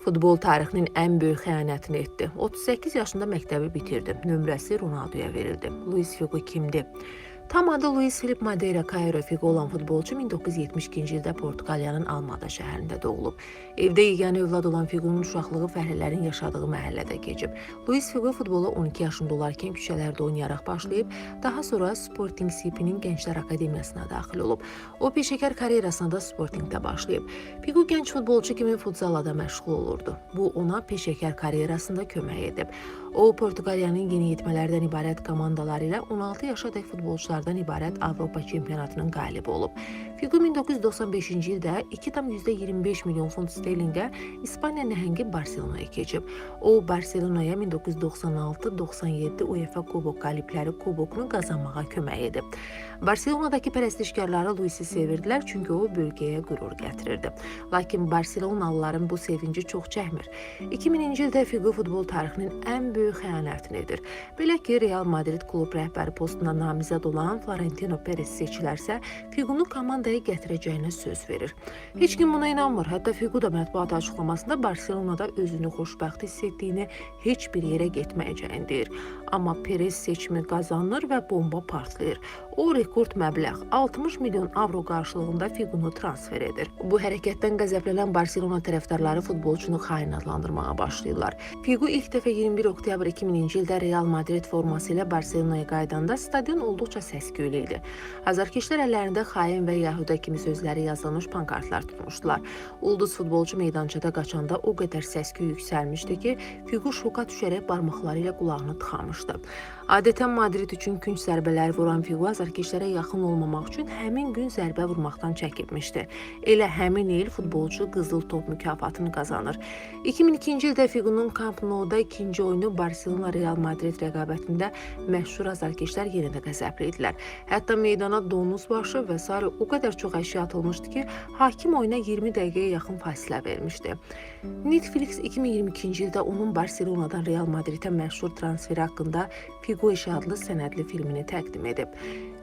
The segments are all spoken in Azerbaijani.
Futbol tarixinin ən böyük xəyanətini etdi. 38 yaşında məktəbi bitirdi. Nömrəsi Ronaldoya verildi. Luis Figo kimdir? Tam adı Luis Filipe Madeira Cairo Figo olan futbolçu 1972-ci ildə Portuqaliyanın Almada şəhərində doğulub. Evdə yeganə övlad olan Figo'nun uşaqlığı fəhlələrin yaşadığı məhəllədə keçib. Luis Figo futbola 12 yaşında olarkən küçələrdə oynayaraq başlayıb, daha sonra Sporting CP-nin Gənclər Akademiyasına daxil olub. O peşəkar karyerasına da Sportingdə başlayıb. Figo gənc futbolçu kimi futzalla da məşğul olurdu. Bu ona peşəkar karyerasında kömək edib. O Portuqaliyanın yeniyetmələrdən ibarət komandaları ilə 16 yaşadək futbolçulardan ibarət Avropa çempionatının qalibi olub. Figo 1995-ci ildə 2,25 milyon funt sterlinqə İspaniya nəhəngi Barselonaya keçib. O Barselonaya 1996-97 UEFA Kubok qalibləri kubokunu qazanmağa kömək edib. Barselonadakı pərəstişkarları Luisi sevirdilər, çünki o bölgəyə qürur gətirirdi. Lakin Barselonalıların bu sevinci çox çəkmir. 2000-ci ildə Figo futbol tarixinin ən böyük xəyanətini edir. Belə ki, Real Madrid klub rəhbəri postuna namizəd olan Florentino Perez seçilərsə, Figonu komandaya gətirəcəyinə söz verir. Heç kim buna inanmır. Hətta Figo da mətbuat açıqlamasında Barselonada özünü xoşbəxt hiss etdiyini, heç bir yerə getməyəcəyini deyir. Amma Perez seçimi qazanır və bomba partlayır. O rekord məbləğ 60 milyon avro qarşılığında Figonu transfer edir. Bu hərəkətdən qəzəblənən Barselona tərəfdarları futbolçunu xain adlandırmağa başlayırlar. Figo ilk dəfə 21 oktyabr 2000-ci ildə Real Madrid forması ilə Barselonaya qayıdanda stadion olduqca səs-küylü idi. Azarkeşlər əllərində xain və Yahuda kimi sözləri yazılmış pankartlar tutmuşdular. Ulduz futbolçu meydançada qaçanda o qədər səs-küy yüksəlmişdi ki, Figo şoka düşərək barmaqları ilə qulağını tıxamışdı. Adətən Madrid üçün künc zərbələri vuran Figo azarkeşlərə yaxın olmamaq üçün həmin gün zərbə vurmaqdan çəkinmişdi. Elə həmin il futbolçu Qızıl Top mükafatını qazanır. 2002-ci ildə Figo'nun Camp Nou-da ikinci oyunu Barselona Real Madrid rəqabətində məşhur azarkeşlər yenə də qəzəbli idilər. Hətta meydana donuz başı və sairə o qədər çox əşya atılmışdı ki, hakim oyuna 20 dəqiqəyə yaxın fasilə vermişdi. Netflix 2022-ci ildə onun Barselonadan Real Madridə məşhur transferi haqqında Figo işi adlı sənədli filmini təqdim edib.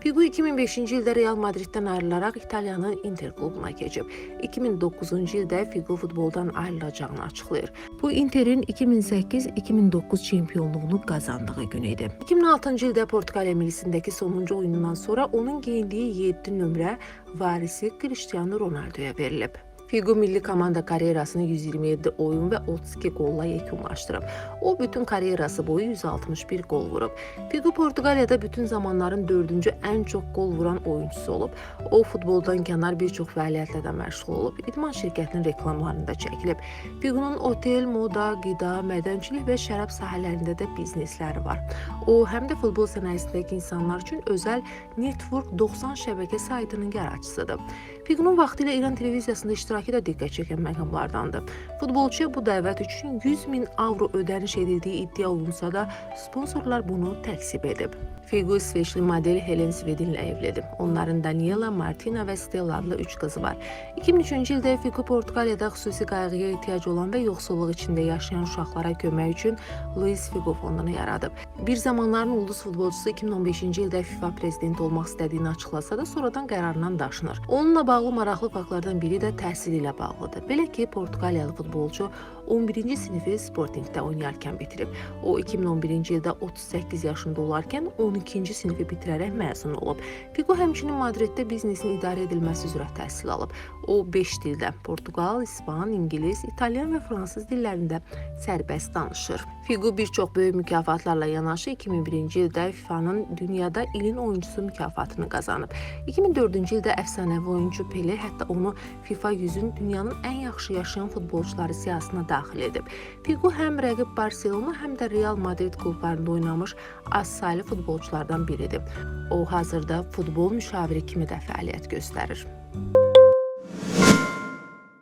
Figo 2005-ci ildə Real Madriddən ayrılaraq İtaliyanın Inter klubuna keçib. 2009-cu ildə Figo futboldan ayrılacağını açıqlayır. Bu Interin 2008-2009 çempionluğunu qazandığı gün idi. 2006-cı ildə Portuqaliya millisindəki sonuncu oyunundan sonra onun geyindiyi 7 nömrə varisi Cristiano Ronaldoya verilib. Figo milli komanda karyerasını 127 oyun və 32 qolla yekunlaşdırıb. O bütün karyerası boyu 161 qol vurub. Figo Portuqaliyada bütün zamanların 4-cü ən çox qol vuran oyunçusu olub. O futboldan kənar bir çox fəaliyyətlə də məşğul olub. İdman şirkətinin reklamlarında çəkilib. Figonun otel, moda, qida, mədənçilik və şərab sahələrində də biznesləri var. O həm də futbol sənayesindəki insanlar üçün özəl Network 90 şəbəkə saytının yaradıcısıdır. Figonun vaxtilə İran televiziyasında iştirakı da diqqət çəkən məqamlardandır. Futbolçuya bu dəvət üçün 100 min avro ödəniş edildiyi iddia olunsa da, sponsorlar bunu təkzib edib. Figo İsveçli model Helen Svedinlə evlidir. Onların Daniela, Martina və Stella adlı 3 qızı var. 2003-cü ildə Figo Portuqaliyada xüsusi qayğıya ehtiyacı olan və yoxsulluq içində yaşayan uşaqlara kömək üçün Luis Figo fondunu yaradıb. Bir zamanların ulduz futbolçusu 2015-ci ildə FIFA prezidenti olmaq istədiyini açıqlasa da, sonradan qərarından daşınır. Onunla bağlı maraqlı faktlardan biri də təhsil ilə bağlıdır. Belə ki, Portuqaliyalı futbolçu 11-ci sinifi Sportingdə oynayarkən bitirib. O 2011-ci ildə 38 yaşında olarkən 12-ci sinifi bitirərək məzun olub. Figo həmçinin Madriddə biznesin idarə edilməsi üzrə təhsil alıb. O 5 dildə: Portuqal, İspan, İngilis, İtalyan və fransız dillərində sərbəst danışır. Figo bir çox böyük mükafatlarla yanaşı 2001-ci ildə FIFA-nın dünyada ilin oyunçusu mükafatını qazanıb. 2004-cü ildə əfsanəvi oyunçu Pele hətta onu FIFA 100-ün dünyanın ən yaxşı yaşayan futbolçuları siyahısına daxil edib. Figo həm rəqib Barselona, həm də Real Madrid klublarında oynamış az saylı futbolçulardan biridir. O hazırda futbol müşaviri kimi də fəaliyyət göstərir.